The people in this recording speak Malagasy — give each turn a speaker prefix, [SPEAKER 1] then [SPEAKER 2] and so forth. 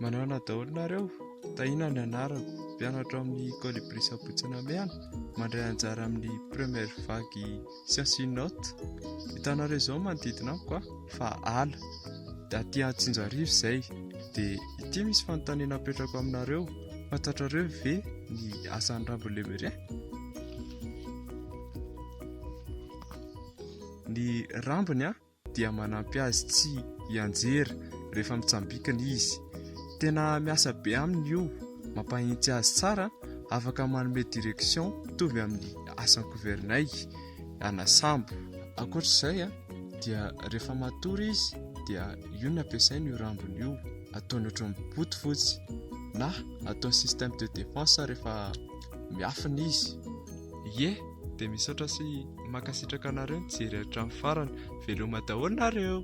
[SPEAKER 1] Manahoana daholo nareo? Tahiana ny anarako, mpianatra ao amin'ny Colibri Sabotsy Namehana, mandray anjara amin'ny première vague science note. Hitanareo izao manodidina amiko fa ala. Dia aty Antsinjarivo izay. Dia ity misy fanontaniana apetrako aminareo, fantatrareo ve ny asan'ny rambon'ny Lemerien? Ny rambony dia manampy azy tsy hianjera rehefa mitsambikina izy. Tena miasa be aminy io, mampahintsy azy tsara, afaka manome direction mitovy amin'ny asan'ny gouvernail ana sambo. Ankoatra izay dia rehefa matory izy dia io no ampiasainy io rambony io, ataony ohatran'ny boto fotsy na ataony système de défense rehefa miafina izy. Ie! Dia misaotra sy mankasitraka anareo nijery hatramin'ny farany. Veloma daholo nareo.